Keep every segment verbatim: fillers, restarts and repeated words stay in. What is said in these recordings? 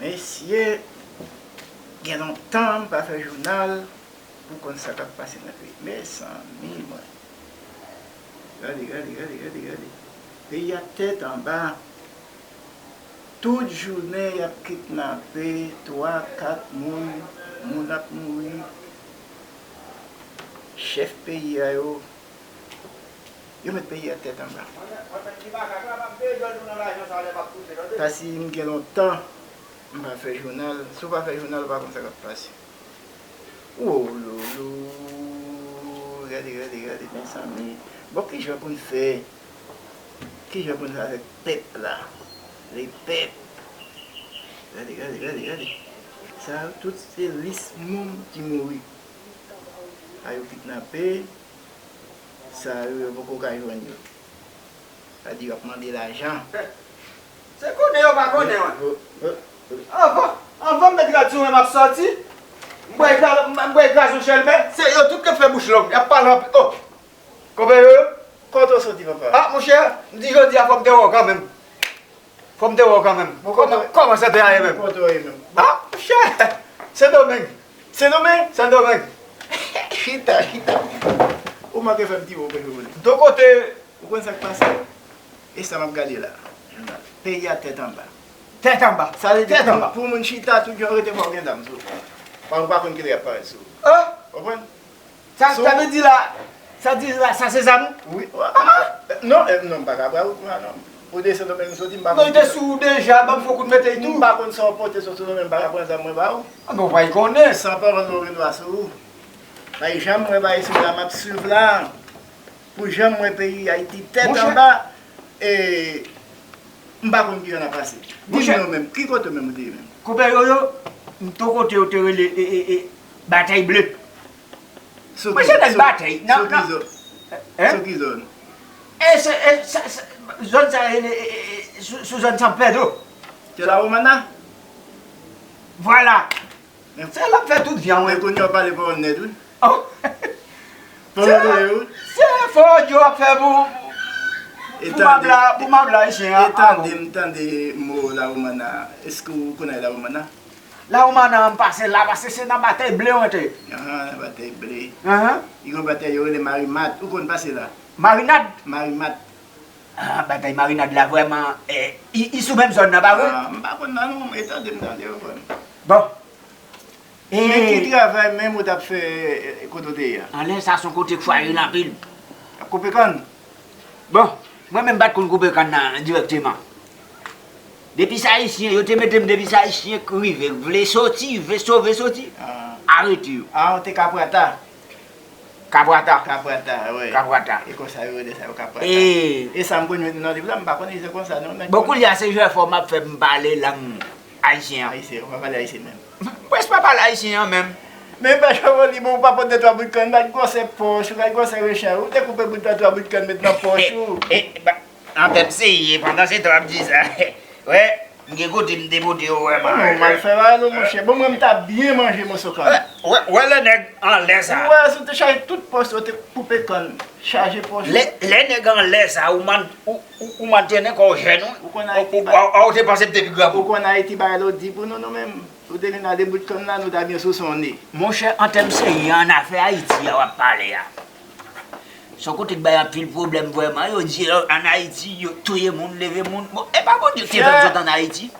Mesye, gen lontan m pa fè jounal pou konn sa k ap pase nan peyi. Mezanmi, mwen. Gade, gade, gade, gade, gade. Peyi a tèt anba. Tout jounen, y ap kidnape twa, kat moun, moun ap mouri. Chèf peyi a yo, yo met peyi a tèt anba. Pasi m gen lontan, m pa fè jounal. Si w pa fè jounal, ou pa konn sa k ap pase. Wololo, gade, gade, gade, mezanmi. Bon, kijan pou n fè? Kijan pou n fè avèk pèp la? Le pèp. Gade, gade, gade, gade. Sa yo tout se lis moun ki mouri. A yo kidnape. Sa yo, yo poko ka jwenn yo. Sa di yo ap mande lajan. Se konnen yo pa konnen, wi. Anvan, anvan m met rad sou mwen, m ap sòti. M bwè gra-, m bwè gras yon chèlbè. Se yo tout k ap fè bouch long. Y ap pale anpil. Oh! Konpè yo, yo. Kote w soti, papa? Ah, monchè, m di jodi a fò m te wè w kanmenm. Fò m te wè w kanmenm. Bon, kòman, kòman sa te ale menm? Kote w ye menm? Ah, monchè, Sendomeng. Sendomeng? Sendomeng. Chita, chita. Ou manke fè m ti bon, pèp. Yon kote. Ou konn sa k pase? E sa m ap gade la. Peyi a tèt anba. Tèt anba. Sa vle di pou, pou moun chita, tout jan rete, fò w gen zam sou ou. Paske ou pa konn kilè y ap parèt sou ou. Oh! Konprann? Sa, sa vle di la, sa di la, sa se zam ou? Wi. Ah, ah. Non, eh, non, m pa ka pran wout mwen, non. Ou desann nan men m soti, m pa konn. Non, li te sou ou deja, ban m fè yon kout mete tou. M pa konn sa w pote soti nan men m, m pa ka pran zam mwen ba ou. Ah, bon, w pa konnen. San pawòl move nwa sou ou. Bay janm mwen bay sou la, m ap swiv la. Pou janm mwen peyi Ayiti tèt anba, e, m pa konn kijan n ap pase. Di m non menm, ki kote menm ou te ye menm? Konpè Yoyo, m t on kote yo te rele, e, e, e, Batèy Ble. Mwen se nèg Batèy. Sou ki zòn? Sou ki zòn? E se, e, se, se, zòn sa rele, e, e, e, sou, sou zòn San Pedro. Se La Romana? Vwala. Se la m fè tout vi an, wi. Men kounye a w pale pawòl nèt, wi. Oh. Pawòl nèt, wi. Se fò yo ap fè pou, pou mab la, pou mab la, ayisyen an. E tande, m tande mo La Romana. Èske ou konnen La Romana? La Romana, m pase la, paske se nan Batèy Ble w antre. Ah, nan Batèy Ble. Li gen batèy yo rele Marimat. Ou konn pase la? Marinad? Marimat. Ah, batèy Marinad la, vrèman, eh, i, i sou menm zòn nan, pa vre? Ah, m pa konn nan non, e tande m tande yo, vrèman. Bon. Men ki travay menm ou t ap fè, eh, kote w te ye a? Anlè sa, se yon kote k fwayil anpil. Ap koupe kann? Bon, mwen menm m pa t konn koupe kann nan dirèkteman. Depi se Ayisyen, yo te mete m depi se Ayisyen k rive, vle soti, vle sove soti, arete yo. Ah, ou te Kaprata? Kapwata. Kapwata, wi. Kapwata. E konsa yo rele sa yo, kapwata. E sa m konn jwenn nan liv la, m pa konn li se konsa non, nèg. Bon, kounye a se jwè fò m ap fè m pale lang ayisyen an. Ayisyen, ou pa pale ayisyen menm. M prèske pa pale ayisyen an menm. Men pa chòvoli, bon, ou pa pot de twa bout kann, gad gwosè pòch ou, gad gwosè rechè ou, ou te koupe bout de twa bout kann met nan pòch ou. E, e, ba, an tèt seye, pandan se tan w ap di sa. Wè. M gen kote m te pote yo vrèman. Non, w mal fè bagay non, monchè. Bon, mwen, m ta byen manje moso kann. Wè, wè lè nèg anlè sa. Ou wè, si w te chaje tout pòch ou, te koupe kann, chaje pòch ou. Lè, lè nèg anlè sa, ou man-, ou, ou, ou mantene kò w jèn, wi. Ou konn Ayiti, ou, ou, ou te panse m te pi granmoun. Ou konn Ayiti, bagay la, ou di pou nou, nou menm. Ou te vin ale bout kann la, nou ta byen souse yon ne. Monchè, an tèm serye, an afè Ayiti a w ap pale a. Se yon kote k bay anpil pwoblèm vrèman. Yo di, an Ayiti, yo touye moun, leve moun. Bon, e pa Bondye ki te fè m sot an Ayiti?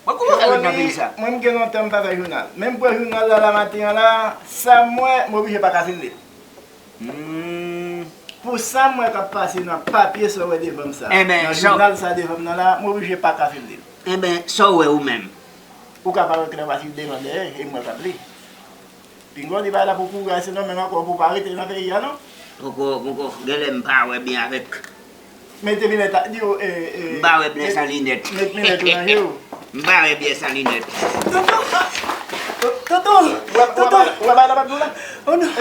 Mwen kouman fè ret nan peyi sa? Mwen, m gen lontan m pa fè jounal. Men m pran jounal la, lamaten an la, sa m wè, m oblije pa ka fin li l. Hmm. Pou sa m wè k ap pase nan papye sa w wè devan m sa, nan jounal sa devan m nan la, m oblije pa ka fin li l. Enben, sa w wè ou menm? Ou ka pa wè klè paske l devan dèyè, e m wè k ap li. Pinga w li pa la pou kouri al Sendomeng ankò, pou w pa rete nan peyi a non. Poko, poko, genlè m pa wè byen avèk. Mete linèt la, di yo, e, e, m pa wè byen san linèt. Met linèt ou nan je w. M pa wè byen san linèt. Tonton! Tonton! Ou wè, ou wè, ou wè bagay la m ap di w la?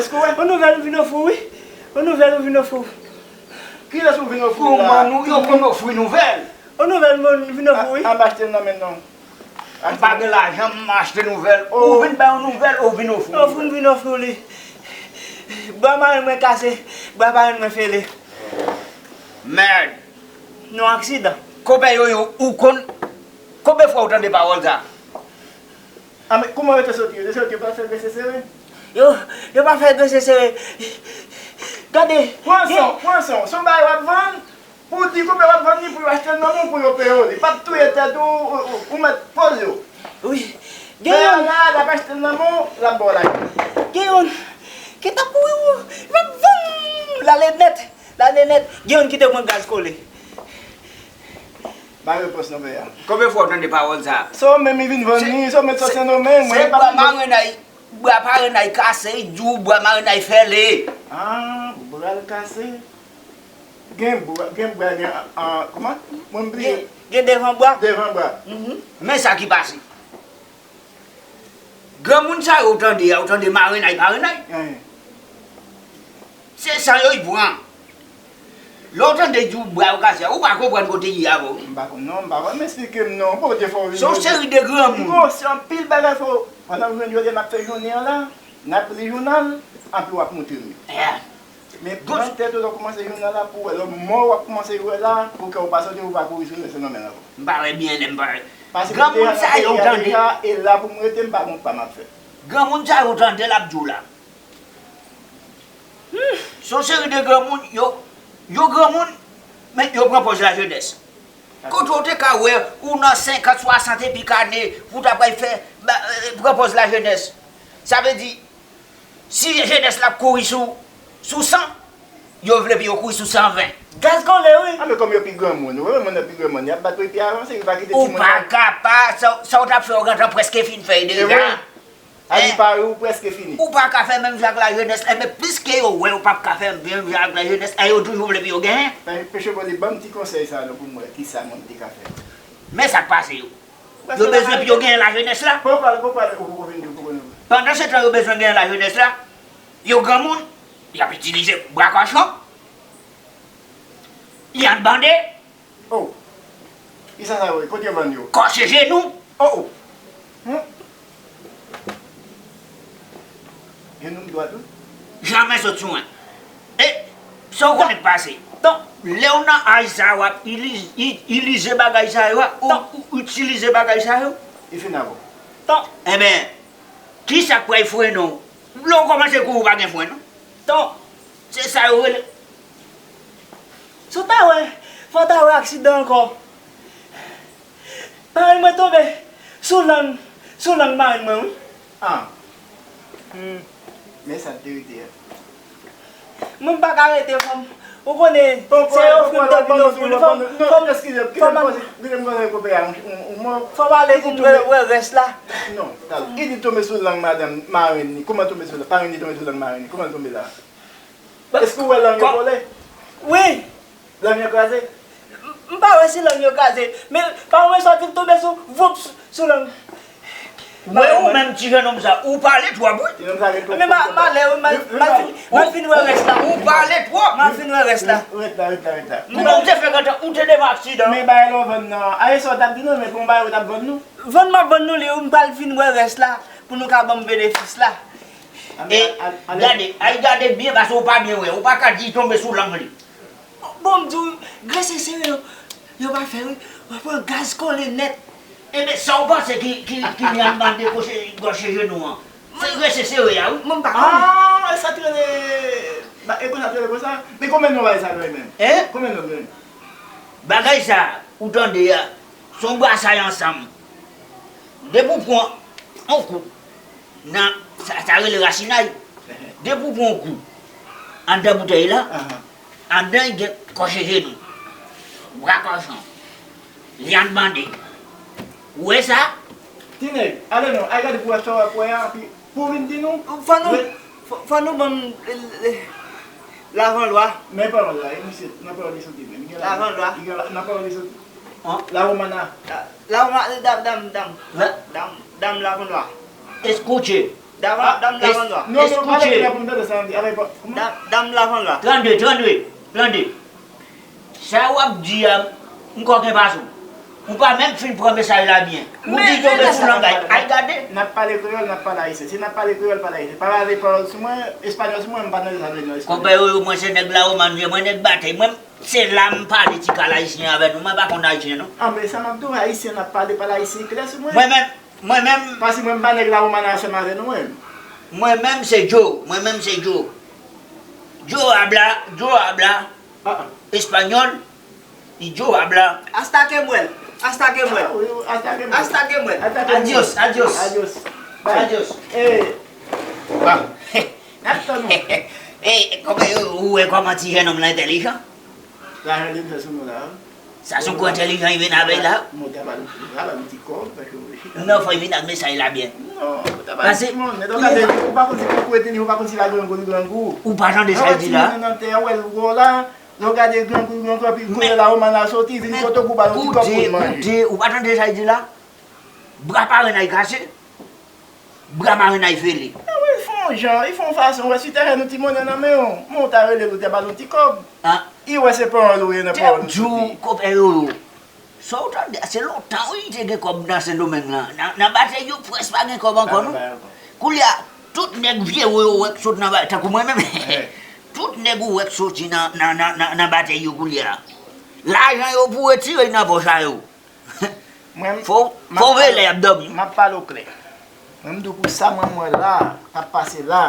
Èske w wè? On nouvèl ou vin ofri w, wi. On nouvèl ou vin ofri w. Kilès ou vin ofri w la? Kòman nou, yo konn ofri nouvèl? On nouvèl ou vin ofri w, wi. A, a m achte l nan men non. M pa gen lajan, m achte nouvèl. Ou vin bay yon nouvèl, ou vin ofri yon nouvèl. Ou vin ofri w li. Bra marenn mwen kase, bra parenn mwen fele. Mèd. Nan aksidan. Konpè Yoyo, ou konn konbyen fwa ou tande pawòl sa? A, men kouman yo te soti? Yo te soti, yo pa fè grenn sere? Yo, yo pa fè grenn sere. Gade. Pran san, pran san. Se yon bagay w ap vann, pou w di konpè w ap vann li pou yo achte l nan men w pou yo peye w li. Pa t touye tèt ou, ou, ou, ou mèt poze w. Wi. Gen youn. Peye w la, l ap achte l nan men w, l ap ba w lajan. Gen youn ki t ap kouri, w ap vann l ale nèt. L ale nèt. Gen youn ki te pran gaz kole. Ba repons non pè a. Konbyen fwa w tande pawòl sa? Se w menm li vin vann li, se w mèt sot Sendomeng, mwen pa konn. Bra marenn ay, bra parenn ay kase, li di w bra marenn ay fèle. Ah, bra l kase. Gen bra, gen bra, gen, ah, kòman? Mwen bliye. Gen, gen devan bra. Devan bra. Mhm. Men sa ki pase. Granmoun sa yo w tande a, ou tande marenn ay parenn ay. Hen. Se sa yo y pran. Lè w tande di w bra yo kase a, ou pa konprann kote y ye avè w. M pa konn non, m pa konn. Men esplike m non, ou poko te fè w vin jodi. Se yon seri de granmoun. M gon se anpil bagay fò w. Pandan m jwenn jodi a, n ap fè jounen an la, n ap li jounal, anpi w ap montre m yo. Yeah. Men pran tèt ou lè w kòmanse jounen an la pou w wè. Lè w mò w ap kòmanse wè la, pou kè w pa soti, ou pa kouri sou Sendomeng ankò. M pa wè byen lè m pa wè. Pase kote a, nan peyi a deja, e la pou m rete, m pa gon pa m ap fè. Granmoun sa yo tande l ap di w la. Hmm, se yon seri de granmoun, yo, yo granmoun, men yo pran pòz lajenès. Kote w te ka wè ou nan senkant, swasant epi k ane pou w ta pral fè, ba, eh, pran pòz lajenès? Sa vle di, si jenès la ap kouri sou, sou san, yo vle pou yo kouri sou san ven. Gaz kole, wi. A, men kòm yo pi granmoun, ou wè moun nan pi granmoun, y ap bat pou yo pi avanse, yo pa kite timoun nan. Ou pa ka pa, sa, sa w t ap fè, w gentan prèske fin fè l deja. E vre. A di pari ou prèske fini. Ou pa ka fè menm jan ak lajenès la, men plis ke yo wè ou p ap ka fè menm jan ak lajenès la, yo toujou vle pou yo genyen. Peche Boli, ban m ti konsèy sa non pou m wè kisa moun te ka fè. Men sa k pase yo. Yo bezwen pou yo genyen lajenès la. Poko al, poko al, ou poko vin di, ou poko nou. Pandan se tan yo bezwen genyen lajenès la, yo granmoun, y ap itilize bra kòchon, y ap bande. Oh! Kisa sa yo ye? Kote yo vann yo? Kòche jenou. Oh, oh! Hmm. Jenou m dwat wi. Janmen sot sou mwen. E sa w konnen k pase. Tan. Lè w nan aj sa a, w ap iliz-, i-, ilize bagay sa yo a, ou, ou itilize bagay sa yo. Li fin avè w. Tan. Enben, kisa k pral frennen w? Lè w kòmanse kouri, ou pa gen fren non. Tan. Se sa yo rele. Si w ta wè, fò w ta wè aksidan ankò. Parenn mwen tonbe sou lang, sou lang marenn mwen, wi. Ah. Hmm. Men sa te rete a. Mwen m pa ka rete, fò m, ou konnen, se yo ofri m te vin ofri l, fò m, fò m, fò m, fò m ale pou m wè, wè rès la. Non, talè. Ki di tonbe sou lang madanm, marenn li? Kòman tonbe sou, parenn li tonbe sou lang marenn li? Kòman l tonbe la? Èske w wè lang yo kole? Wi. Lang yo kraze? M, m pa wè si lang yo kraze, men pa mwen sòti l tonbe sou, voup, sou, sou lang. Wè ou menm ti jennonm sa, ou pale twòp wi. Ti jennonm sa gen twòp. Men m a, m ale wi, m al, m al fin, m al fin wè rès la. Ou pale twòp. M al fin wè rès la. Ret la, ret la, ret la. Kòman ou te fè gentan, ou te devan aksidan? Men bagay la w vann nan, a, e sa w t ap di nou, men pou yon bagay ou t ap vann nou. Vann m ap vann nou li wi, m pral fin wè rès la, pou nou ka ban m benefis la. E, gade, ay gade byen, paske ou pa byen wè, ou pa ka di tonbe sou lang li. Bon, m di w, grenn sere yo, yo pa fè wi, w ap pran gaz kole nèt. Enben, sa w panse ki, ki, ki li ann bande kòche, kòche jenou an? Se grenn sere a wi. Mwen m pa konnen. Ah, e sa t rele, ba, e konsa t rele konsa? Men konbyen non bagay sa genyen menm? Hein? Konbyen non genyen? Bagay sa, ou tande a, se yon brasay ansanm. Depi w pran yon kou nan, sa, sa rele rasinay. Depi w pran yon kou anndan boutèy la, anndan l gen kòche jenou, bra kòchon, vyann bande. Ou wè sa? Ti nèg, ale non, al gade pou w wè sa w ap wè a, anpi pou w vin di nou. Fò nou, fò, fò nou ban m, eh, eh, lavanlwa. Men pawòl la, e misye, nan pawòl li soti menm. Li gen lavanlwa. Li gen la, nan pawòl li soti. An? Lawomana. La, lawoma-, dam, dam, dam. La. Dam, dam lavanlwa. Eskuche. Dam, dam lavanlwa. Non, non, pale pou n ap tande sa, avèk, kòman? Dam, dam lavanlwa. Tande, tande, tande. Sa w ap di a, m kwè w gen pa sou. Ou pa menm fin pran mesaj la byen. Ou di tonbe sou langay. Al gade. N ap pale kreyòl, n ap pale ayisyen. Si n ap pale kreyòl, pale ayisyen. Pa pale pawòl sou mwen, espanyòl sou mwen, m pa tande sa vle di nan espanyòl. Konpè Yoyo, mwen se nèg Lawomàn, mwen nèg batèy. Mwen, se la m pale ti kal ayisyen avè nou. Mwen pa konn ayisyen, non. Anben, sa m ap di w, ayisyen n ap pale, pale ayisyen klè sou mwen. Mwen menm, mwen menm. Paske mwen m pa nèg Lawomàn ansanm avè nou menm. Mwen menm se Joe. Mwen menm se Joe. Joe Abla, Joe Abla. Ah, ah. Espanyòl, Joe Abla. Hasta que muera. Hasta que muera. Ah, oui, oui, hasta que muera. Hasta que muera. Hasta que muera. Adios, adios. Adios. Bye. Adios. Eh. Bon. N ap tann ou. Eh, kòman yo, ou wè kòman ti jennonm lan entèlijan? Lajan li fè sou nou la. Sa se yon kou entèlijan li vin avè l la. Mwen ta ba nou, ta ba nou ti kòb, paske w chita. Non, fò li vin ak mesaj la byen. Non, ta ba nou ti moun, men ou gade, ou pa konn si kòb ou entèlijan, ou pa konn si la grangou, li grangou. Ou pa tande sa l di la? Nan tè a, ou wè l gwo la. Lè w gade grangou, grangou, epi kounye la, ou man la soti, vin kote w pou ba l yon ti kòb pou l manje. Koute, ou pa tande sa l di la? Bra parenn ay kase, bra marenn ay fele. E wi, l fè yon jan, li fè yon fason, ou wè si te jwenn yon ti monnen nan men w, men w ta rele l, ou te ba l yon ti kòb. Li wè se pawòl ou ye nan pawòl ou soti. Konpè Yoyo, sa w tande, se lontan wi li te gen kòb nan Sendomeng lan. Nan, nan batèy yo près pa gen kòb ankò, non. Koulye a, tout nèg vye yo, yo wè k sot nan ba-, tankou mwen menm. Tout nèg ou wè k soti nan, nan, nan, nan, nan batèy yo koulye a. Lajan yo pou retire nan pòch a yo. Mwen, fò, fò w veye lè y ap dòmi. M ap pale w klè. Mwen, m di w pou sa mwen, m wè la, k ap pase la.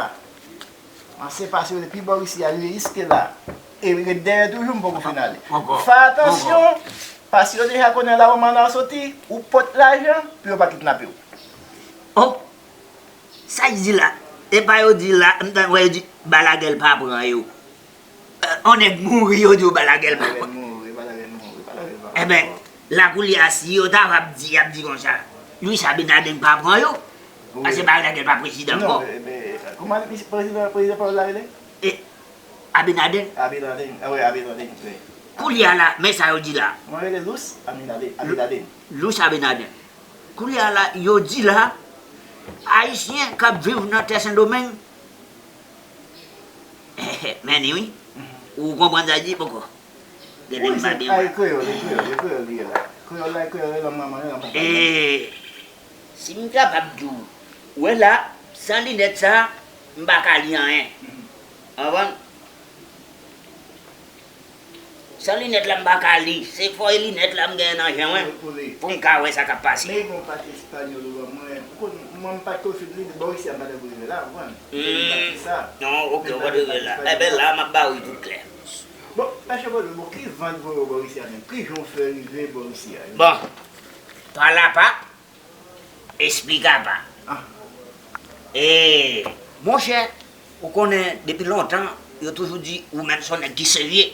Ansyen pase yo depi bò isi a rive jiske la. E ret dèyè toujou, m poko fin ale. Fè atansyon, paske yo deja konnen la ou mann a soti, ou pot lajan pou yo pa kidnape w. Oh! Sa y di la? E pa yo di la, m tann wè yo di Balagèl pa pran yo. Eh, on nèg mouri, yo di w Balagèl pa pran. Balagèl mouri, Balagèl mouri, Balagèl pa pran. Enben, la koulye a, si yo ta va ap di, y ap di konsa, Luis Abinader pa pran yo. Paske Balagèl pa prezidan ankò. Non, men, men, kòman prezidan, prezidan pa yo la rele? E, Abinader. Abinader, ah wi, Abinader, wi. Koulye a la, men sa yo di la. Kòman rele Luis Abinader, Abinader. Luis Abinader. Koulye a la, yo di la, Ayisyen k ap viv nan tè Sendomeng, men ni wi. Ou konprann sa l di? Poko. Gade m pa gen. Wi, se kreyòl, e kreyòl, e kreyòl li ye la. Kreyòl la, e kreyòl, e lang manman yo, e lang papa yo. E si m kapab di w, ou wè la, san linèt sa, m pa ka li anyen. Ou konprann? San linèt la, m pa ka li. Se fò e linèt la m genyen nan je mwen pou m ka wè sa k ap pase. Men gen yon pati espanyòl ou ban mwen. Ou konn, mwen m pa t ko fin li, bò isi a m pa t ko rive la, ou konprann? Men gen pati sa. Non, oke, ou pa t rive la. Enben, la, m ap ba ou tout klè. Bon, Pè Chevoli, bon, ki van k voye w bò isi a menm? Ki jan w fè rive bò isi a? Bon, pa la pa. Esplikapa. E, monchè, ou konnen, depi lontan, yo toujou di, ou menm se yon nèg ki serye.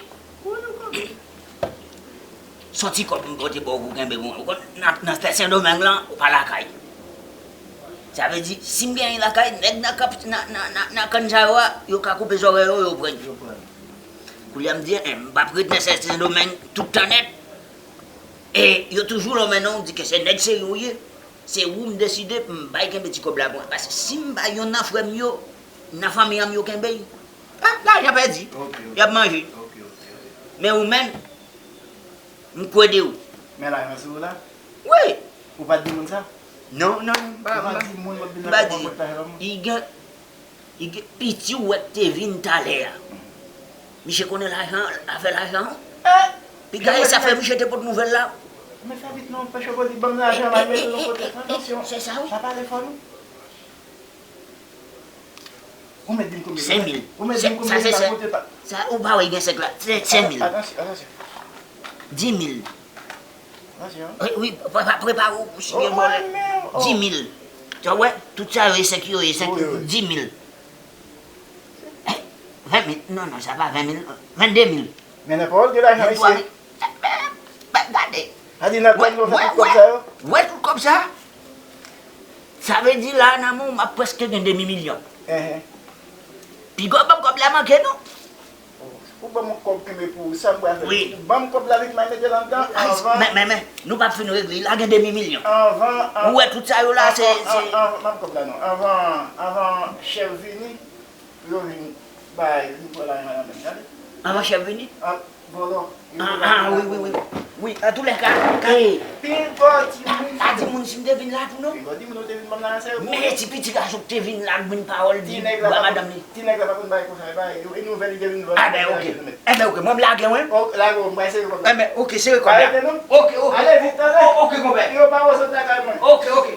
Se yon ti kòb m pote ba w pou w kenbe pou mwen. Ou konn, nan, nan tè Sendomeng lan, ou pa lakay. Sa vle di, si m gen anyen lakay, nèg nan kap, nan, nan, nan, nan kann sa yo a, yo ka koupe zòrèy yo, yo pran. Yo pran. Koulye a m di, en, m p ap ret nan tè Sendomeng tout tan nèt. E yo toujou lonmen non w, di ke se nèg serye w ye. Se ou m deside pou m bay kenbe ti kòb la pou mwen. Paske si m bay yonn nan frè m yo, nan fanmi an m yo kenbe l. Ah, lajan pèdi. Y ap manje. Men ou menm, m kwede w. Men lajan sou ou la? Wi. Ou pa t di moun sa? Non, non, non, m pa, m pa di. Ou pa t di moun w ap vin nan kòb pot lajan? Li gen Li gen piti ou wè k te vin talè a. Misye konnen lajan, afè lajan. Piga e sa fè misye te pot nouvèl la. Men fè vit non, Pè Chevoli, ban m lajan la, mete l yon kote. Fè atansyon. Se sa wi. Pa pale fò non. Ou mèt di m konbyen. Senk mil. Ou mèt di m konbyen sa, sa, sa, ou pa wè gen senk la. Senk mil. Atansyon, atansyon. Dis mil. Wi, wi, prepare w pou si gen vòlè. Dis mil. Sa w wè, tout sa yo e senk yo e senk, dis mil. Ven mil, non, non, sa pa ven mil, vennde mil. Men nan pawòl gen lajan mesye. Gade. Sa di nan kòb yo fè tout kòb sa yo? Wè tout kòb sa? Sa vle di la nan men w m ap prèske gen demi milyon. Piga w ban m kòb la manke non. Ou ban m yon kòb kenbe pou ou, sa m pral fè? Wi. Ban m kòb la vit, m al mete l anndan anvan. Men, men, men, nou p ap fin regle, la gen demi milyon. Anvan, an- Ou wè tout sa yo la, se, se. Ban m kòb la non. Anvan, anvan chèf vini, pou yo vin bay, vin pran lajan nan men m, tande? Anvan chèf vini? An, vòlò. Ah, ah, wi, wi, wi. Wi, antoulèka, ka- Anpil gò timoun. Pa di moun si m te vin la tou non. Anpil gò timoun ou te vin ban m nan serye pou. Men ti piti gason k te vin la ak moun pawòl di Ti nèg la ba pa madanm li. Ti nèg la pa konn bay konsa, bay. E nouvèl li te vin ban. Enben, ok. Enben, ok, mwen m lage, wen. Ok, lage w, mwen serye konsa. Enben, ok, sere kòb la. Bay non. Ok, ok. Ale vit, tande. Ok, konpè. Yo pa wè w sot lakay mwen. Ok, ok.